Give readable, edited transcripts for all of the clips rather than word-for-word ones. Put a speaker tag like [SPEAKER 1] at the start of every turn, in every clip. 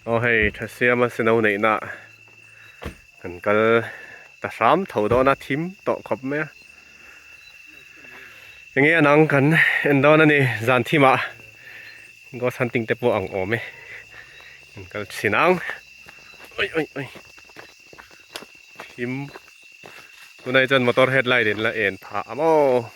[SPEAKER 1] Aw hei tha siama sino neihna kan kal ta hram tho dawn a thim tawh khawp mai a enge a nang kan en dawn a ni zan thimah ghost hunting te pawh ang awm e kan kal thin ang oi oi oi thim tunah hi chuan motor headlight in la en phah a maw.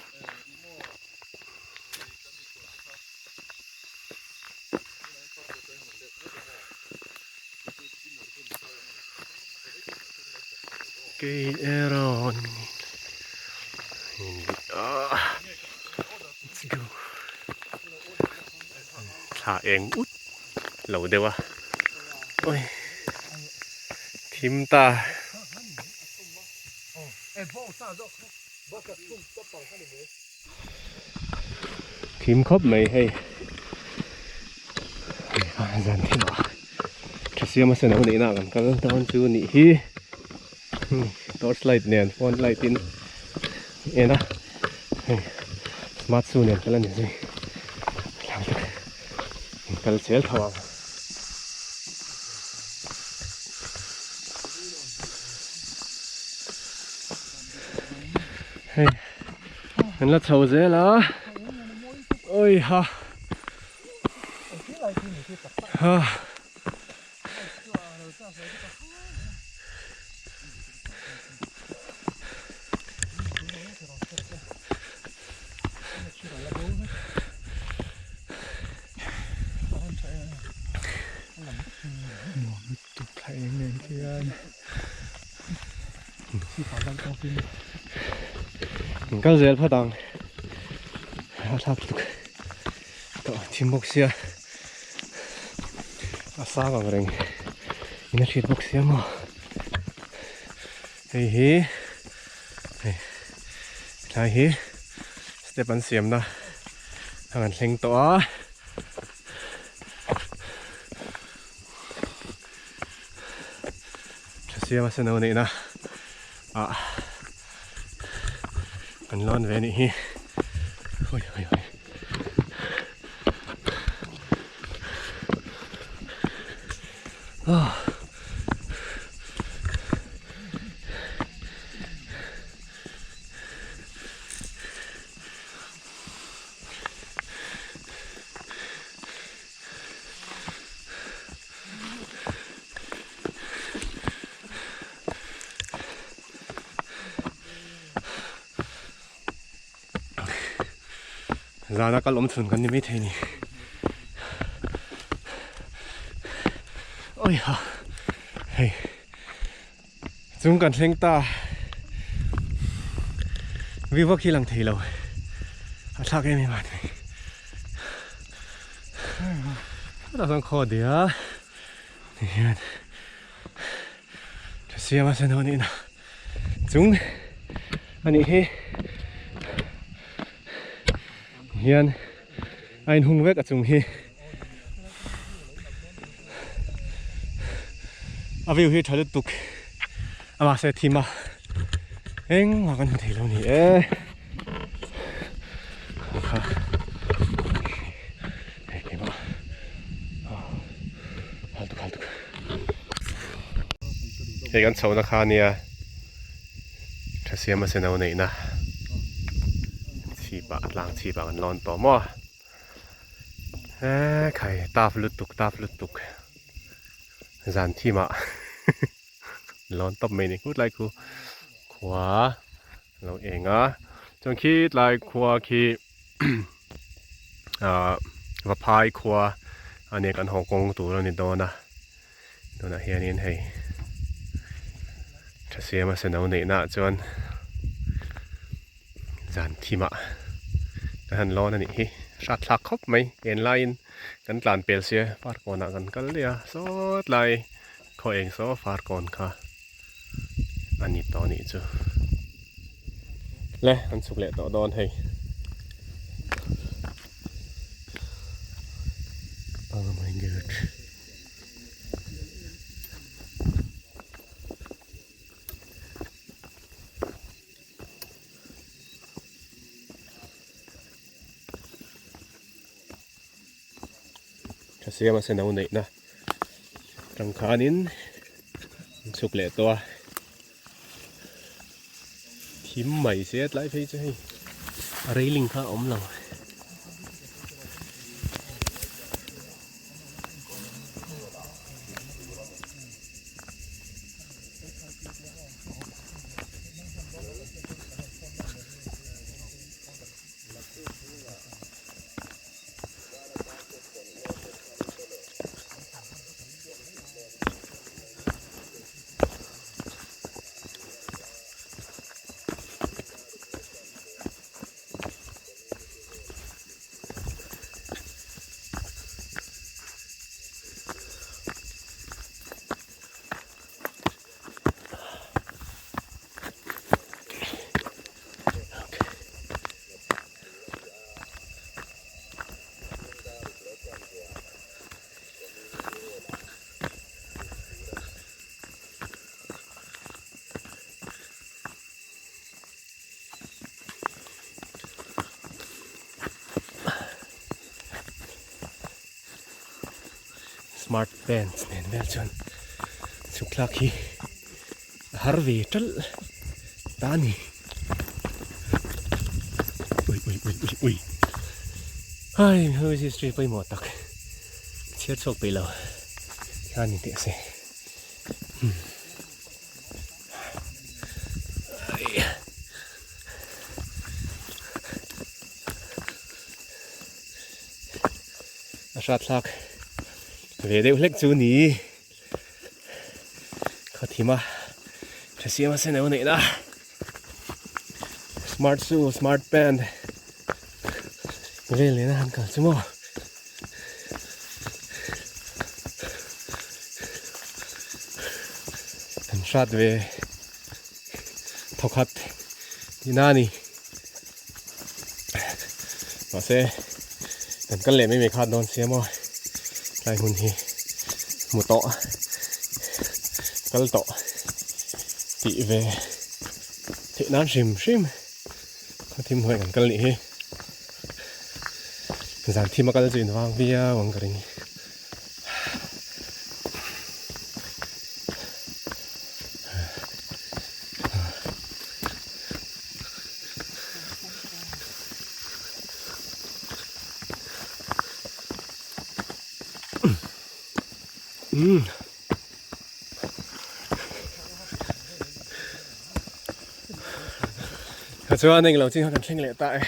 [SPEAKER 1] Kei erawh let's go thla eng ut lo deuh a oi thim ta. Thim khawp mai hei zan thim ah tha siam a sen lo neihna ah kan kal dawn chu nih hi torch light nen phone light in en a hei smart shoe nen kal a ni zui kal zel tho ang. Hei kan la chho zel a oi ha ha Kal zel phawt ang a thlak tuk tawh thim bawk sia a sang ang reng in a hriat bawk sia maw hei hi hei tlai hi step an siamna a kan thleng tawh a. Tha siam a seno neihna ah kan lawn ve anih hi oi oi oi ah. Zana kal awm chhun kan ni maithei ni. Oi ha. Hei. Chung kan thleng ta. View vak hi lang thei lo. A thlak em em a ni. Chutah chuan khaw dia ti hian tha siam a sen ho nih na chung a nih hi hian a inhung vek a chung hi a view hi tha lutuk a mahse thim a engmah kan hmu thei lo a ni e. Hei kan chhohna kha ania tha siam a seno neihna chhipah a tlang chhipah kan lawn tawh maw eee khai taf lutuk taf lutuk zan thimah lawn tawp mai ni khut lai khu khua. Lo eng a chuan khi tlai khua khi ah Vaphai khua a nia kan haw kawng tur a ni dawn a tunah hianin hei tha siama seno neihna ah chuan zan thimah kan han lawn a nih hi hrat thlak khawp mai en laiin kan tlan pel sia farkawnah kan kal daih a saw tlai khaw eng saw farkawn kha. a ni tawh anih chu le an chhuk leh tawh dawn hei oh my god tha siam a se no neihna. Tang khanin an chhuk leh tawh a, thim mai se tlai phei chu hei a railing kha a awm lo. Smart pants nen vel chuan chhuk thlak hi a har ve ṭalh ta a ni. Ui ui ui ui ui hai hei history pawimawh tak chhiar chhuak peih lo hian ni teh se umm a hrat thlak ve deuh hlek chu ni. Khaw thim a tha siam a sen neih na smart shoe smart pant vel nena han kal chu maw. Kan hrat ve thawkhat tihna a ni mahse kan kal leh mai mai khat dawn sia maw tlai hmun hi hmu tawh kal tawh tih ve theih nan hrim hrim khaw thim hnuai kan kal nih hi zan thim a kal chu in vang viau ang ka ring. Umm. Kha chuan englo chin kha kan thleng leh ta e.